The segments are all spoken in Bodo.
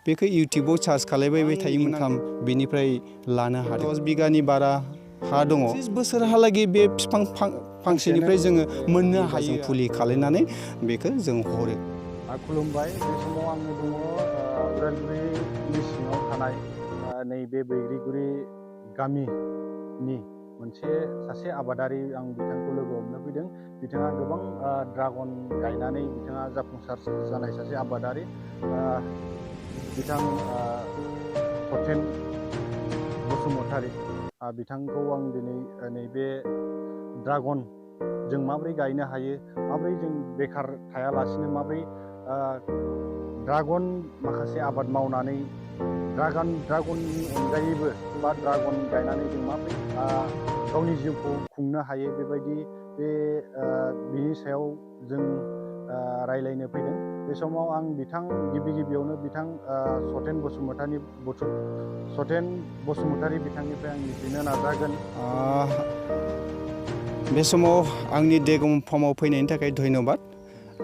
बेखौ इउटिउबाव सार्च खालायबाय थायोमोन आं बेनिफ्राय लानो हादों 10 बिगानि बारा हा दङ 30 बोसोरहालागै बे बिफां फांसेनिफ्राय जोङो मोननो हायो जों फुलि खालायनानै बेखौ जों हरो खुलुमबाय बे समाव आङो दङ उदालगुरिनि सिङाव थानाय नैबे बैग्रिगुरि गामिनि मोनसे सासे आबादारि आं बिथांखौ लोगो हमनो फैदों बिथाङा गोबां ड्रागन गायनानै बिथाङा जाफुंसार जानाय सासे आबादारि बिथां सतेन बसुमतारी बिथांखौ आं दिनै नैबे ड्रागन जों माबोरै गायनो हायो माबोरै जों बेखार थायालासिनो माबोरै ड्रागन माखासे आबाद मावनानै ड्रागननि अनगायैबो बा ड्रागन गायनानै जों माबोरै गावनि जिउखौ खुंनो हायो बेबायदि बिनि सायाव जों रायलायनो फैदों बे समाव आं गिबियावनो बिथां सतेन बसुमतारी बिथांनिफ्राय आं मिथिनो नाजागोन बे समाव आंनि ड्रेगन फार्माव फैनायनि थाखाय धन्यबाद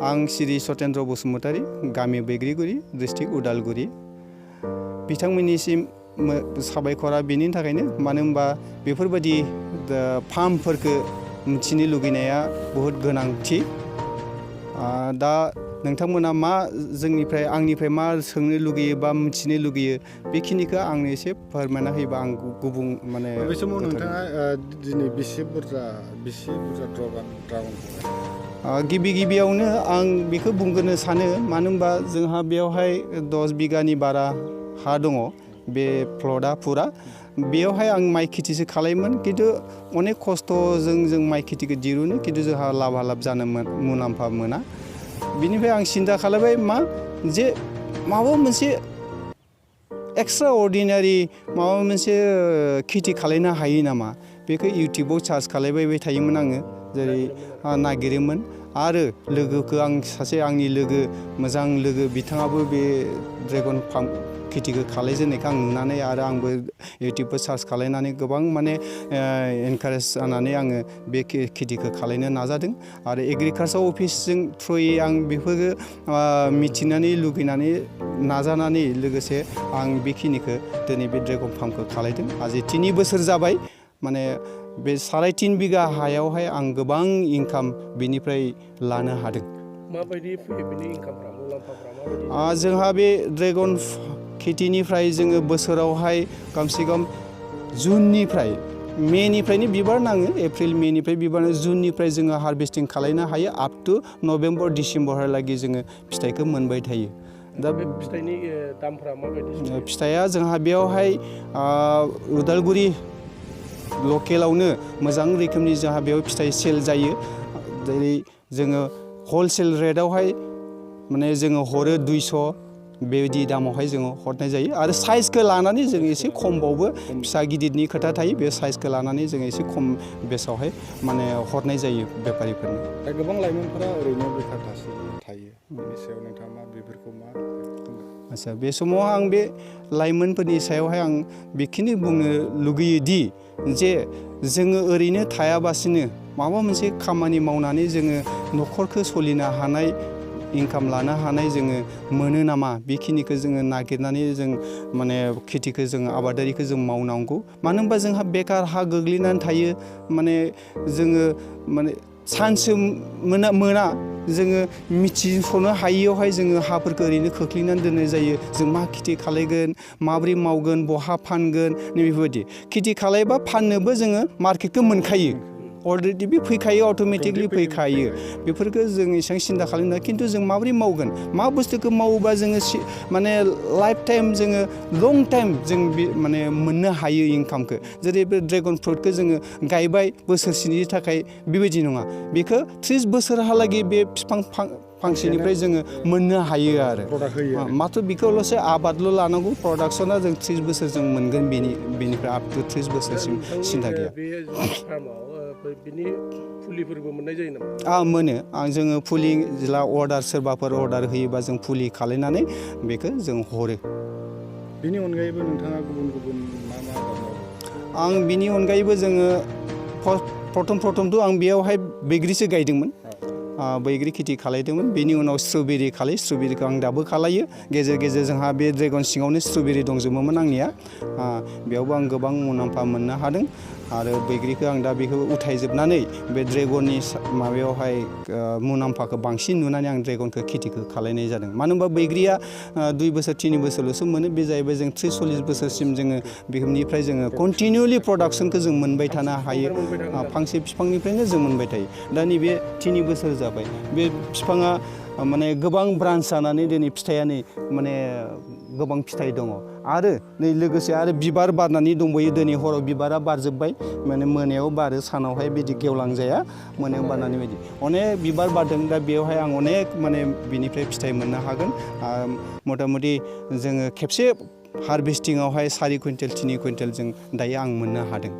आं श्री सतेन्द्र बसुमतारी गामि बैग्रिगुरि डिस्ट्रिक्ट उदालगुरि बिथांमोननिसिम साबायखरा बेनि थाखायनो मानो होनबा बेफोरबायदि फार्मफोरखौ मिथिनो लुगैनाया बहुद गोनांथि दा नोंथांमोना मा आंनिफ्राय मा सोंनो लुगैयो बा मिथिनो लुगैयो बेखिनिखौ आंनो एसे फोरमायना होयोबा आं गुबुन माने बे समाव नोंथाङा दिनै बेसे बुरजा ड्रागन गिबियावनो आं बेखौ बुंग्रोनो सानो मानो होनबा जोंहा बेयावहाय 10 बिगानि बारा हा दङ बे प्लटआ फुरा बेयावहाय आं माइ खेथिसो खालायोमोन खिन्थु अनेक खस्थ'जों जों माइ खेथिखौ दिरुनो खिन्थु जोंहा लाब जानो मुलाम्फा मोना बिनिफ्राय आं सिन्था खालामबाय जे माबा मोनसे एक्सट्रा अर्डिनारि माबा मोनसे खेथि खालायनो हायो नामा बेखौ इउटिउबाव सार्च खालायबाय थायोमोन आङो जेरै नागिरोमोन आरो लोगोखौ सासे आंनि लोगो मोजां लोगो बिथाङाबो बे ड्रेगन फार्म खेथिखौ खालायजेननायखौ आं नुनानै आरो आंबो इउटिउबाव सार्च खालायनानै गोबां माने एनकारेज जानानै आङो बे खेथिखौ खालायनो नाजादों आरो एग्रिकालसार अफिसजों थ्रुयै आं बेफोरखौ मिथिनानै लुगैनानै नाजानानै लोगोसे आं बेखिनिखौ दिनै बे ड्रेगन फार्मखौ खालायदों आजि 3 बोसोर जाबाय माने बे 3.5 बिगा हायावहाय आं गोबां इनकाम बेनिफ्राय लानो हादों माबायदि फैयो बेनि इनकामफ्रा मुलाम्फाफ्रा माबायदि जोंहा बे ड्रेगन खेथिनिफ्राय जोङो बोसोरावहाय कमसे कम जुननिफ्राय मेनिफ्रायनो बिबार नाङो एप्रिल मेनिफ्राय बिबार जुननिफ्राय जोङो हारभेस्टिं खालायनो हायो आप टु नभेम्बर डिसेम्बरहालागै जोङो फिथाइखौ मोनबाय थायो दा बे फिथाइनि दामफ्रा माबायदि फिथाइया जोंहा बेयावहाय उदालगुरि लकेलावनो मोजां रोखोमनि जोंहा बेयाव फिथाइ सेल जायो जेरै जोङो हलसेल रेटआवहाय माने जोङो हरो 200 बेबायदि दामावहाय जोङो हरनाय जायो आरो साइजखौ लानानै जों एसे खमबावबो फिसा गिदिरनि खोथा थायो बे साइजखौ लानानै जों एसे खम बेसावहाय माने हरनाय जायो बेफारिफोरनो दा गोबां लाइमोनफोरा ओरैनो बेखार थायो बेनि सायाव नोंथाङा बेफोरखौ मा आच्छा बे समाव आं बे लाइमोनफोरनि सायावहाय आं बेखिनि बुंनो लुगैयोदि जे जोङो ओरैनो थायाबासिनो माबा मोनसे खामानि मावनानै जोङो न'खरखौ सोलिनो हानाय इनकाम लानो हानाय जोङो मोनो नामा बेखिनिखौ जोङो नागिरनानै जों माने खेथिखौ जों आबादारिखौ जों मावनांगौ मानो होनबा जोंहा बेकार हा गोग्लैनानै थायो माने जोङो माने सानसो मोना जोङो मिथिस'नो हायियावहाय जोङो हाफोरखौ ओरैनो खोख्लैनानै दोननाय जायो जों मा खेथि खालायगोन माबोरै मावगोन बहा फानगोन बेफोरबायदि खेथि खालायबा फाननोबो जोङो मार्केटखौ मोनखायो अलरेडि बे फैखायो अट'मेटिकलि फैखायो बेफोरखौ जों एसेबां सिन्था खालामनो खिन्थु जों माबोरै मावगोन मा बुस्थुखौ मावोबा जोङो माने लाइफ टाइम जोङो लं टाइम जों माने मोननो हायो इनकामखौ जेरै बे ड्रेगन फ्रुटखौ जोङो गायबाय बोसोरसेनि थाखाय बेबायदि नङा बेखौ 30 बोसोरहालागै बे बिफां फांसेनिफ्राय जोङो मोननो हायो आरो माथ्र बेखौल'सो आबादल' लानांगौ प्रडाक्सना जों 30 बोसोर जों मोनगोन बेनिफ्राय आप टु 30 बोसोरसिम सिन्था गैया बिनि फुलिफोरबो मोननाय जायो नामा मोनो जोङो फुलि जेला सोरबाफोर अर्डार होयोबा जों फुलि खालायनानै बेखौ जों हरो बिनि अनगायैबो नोंथाङा गुबुन मा आबाद मावो आं बिनि अनगायैबो जोङो प्रथमथ' आं बेयावहाय बैग्रिसो गायदोंमोन बैग्रि खेथि खालायदोंमोन बेनि उनाव स्ट्रबेरि स्ट्रबेरिखौ आं दाबो खालायो गेजेर गेजेर जोंहा बे ड्रेगन सिङावनो स्ट्रबेरि दंजोबोमोन आंनिया बेयावबो आं गोबां मुलाम्फा मोननो हादों आरो बैग्रिखौ आं दा बेखौ उथायजोबनानै बे ड्रेगननि माबायावहाय मुलाम्फाखौ बांसिन नुनानै आं ड्रेगनखौ खेथिखौ खालायनाय जादों मानो होनबा बैग्रिया 2 बोसोर 3 बोसोरल'सो मोनो बे जाहैबाय जों 30-40 बोसोरसिम जोङो बेनिफ्राय जोङो कन्टिनिउलि प्रडाक्सनखौ जों मोनबाय थानो हायो फांसे बिफांनिफ्रायनो जों मोनबाय थायो दा नैबे 3 बोसोर जाबाय बे बिफाङा माने गोबां ब्रान्च जानानै दिनै फिथाइया नै माने गोबां फिथाइ दङ आरो नै लोगोसे आरो बिबार बारनानै दंबायो दिनै हराव बिबारा बारजोब्बाय माने मोनायाव बारो सानावहाय बिदि गेवलां जाया मोनायाव बारनानै बायदि अनेक बिबार बारदों दा बेवहाय आं अनेक माने बिनिफ्राय फिथाइ मोननो हागोन मथा मथि जोङो खेबसे हारभेस्टिंआवहाय 4 कुइन्टेल 3 कुइन्टेल जों दायो आं मोननो हादों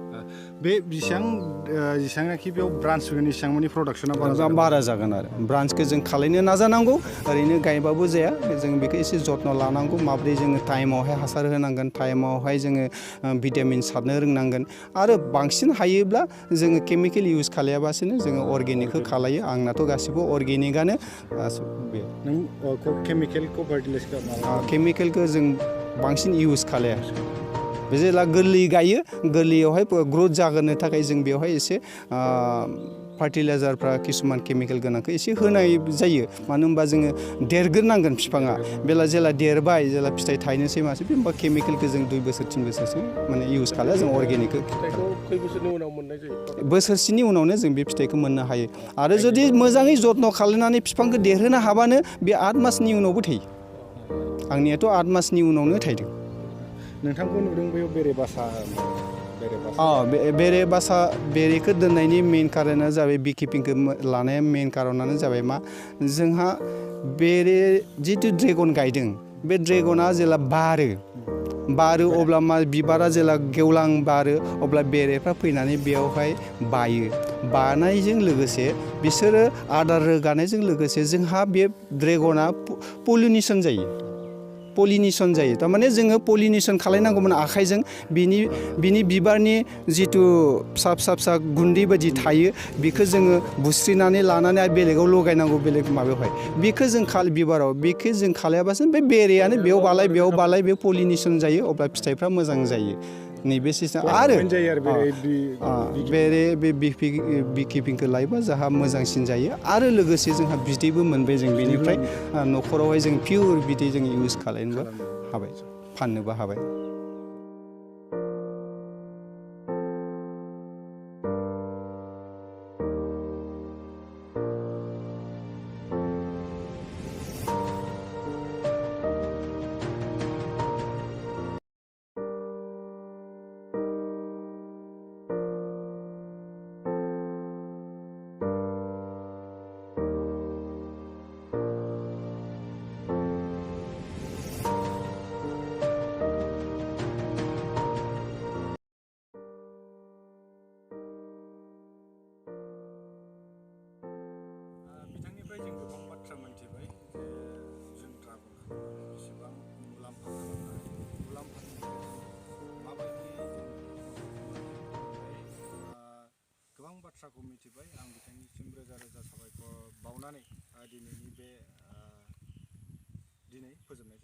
बे जेसेबांनाखि बेयाव ब्रान्च होगोन एसेबां मानि प्रडाक्सना बारा जागोन आरो ब्रान्चखौ जों खालायनो नाजानांगौ ओरैनो गायबाबो जाया जों बेखौ एसे जत्न लानांगौ माब्रै जोङो टाइमावहाय हासार होनांगोन टाइमावहाय जोङो भिटामिन सारनो रोंनांगोन आरो बांसिन हायोब्ला जोङो केमिकेल इउज खालायाबासिनो जोङो अर्गेनिकखौ खालायो आंनाथ' गासिबो अर्गेनिकआनो बे नों केमिकेलखौ केमिकेलखौ जों बांसिन इउज खालाया बे जेला गोरलै गायो गोरलैयावहाय ग्रथ जागोरनो थाखाय जों बेवहाय एसे फार्टिलाइजारफ्रा किसुमान केमिकेल गोनांखौ एसे होनाय जायो मानो होनबा जोङो देरग्रोनांगोन बिफाङा जेला देरबाय जेला फिथाइ थायनोसै मासै बे होनबा केमिकेलखौ जों 2 बोसोर 3 बोसोरसो माने इउज खालाया जों अर्गेनिकखौ फिथाइखौ खै बोसोरनि उनाव मोननाय जायो बोसोरसेनि उनावनो जों बे फिथाइखौ मोननो हायो आरो जुदि मोजाङै जत्न खालामनानै बिफांखौ देरहोनो हाबानो बे 8 मासनि उनावबो थायो आंनियाथ' 8 मासनि उनावनो थायदों नोंथांखौ नुदों बेयाव बेरे बासा बेरेखौ दोननायनि मेन कारना जाबाय बिकिपिंखौ लानाया मेन कारनानो जाबाय मा जोंहा बेरे जिथु ड्रेगन गायदों बे ड्रेगना जेला बारो अब्ला मा बिबारा जेला गेवलां बारो अब्ला बेरेफ्रा फैनानै बेयावहाय बानायजों लोगोसे बिसोरो आदार रोगानायजों लोगोसे जोंहा बे ड्रेगना पलिनेसन जायो थारमाने जोङो पलिनेसन खालायनांगौमोन आखाइजों बिनि बिबारनि जिथु फिसा गुन्दै बायदि थायो बेखौ जोङो बुस्रिनानै लानानै आरो बेलेगाव लगायनांगौ बेलेग माबायावहाय बेखौ जों बिबाराव बेखौ जों खालायाबासो बे बेरेयानो बेयाव बालाय बेयाव पलिनेसन जायो अब्ला फिथाइफ्रा मोजां जायो नैबे सिस्टेम आरो बेरे बे बिकिपिंखौ लायोबा जोंहा मोजांसिन जायो आरो लोगोसे जोंहा बिदैबो मोनबाय जों बेनिफ्राय न'खरावहाय जों पियर बिदै जों इउज खालायनोबो हाबाय फाननोबो हाबाय बाथ्राखौ मिथिबाय आं बिथांनिसिम रोजा रोजा साबायखर बावनानै दिनै फोजोबनाय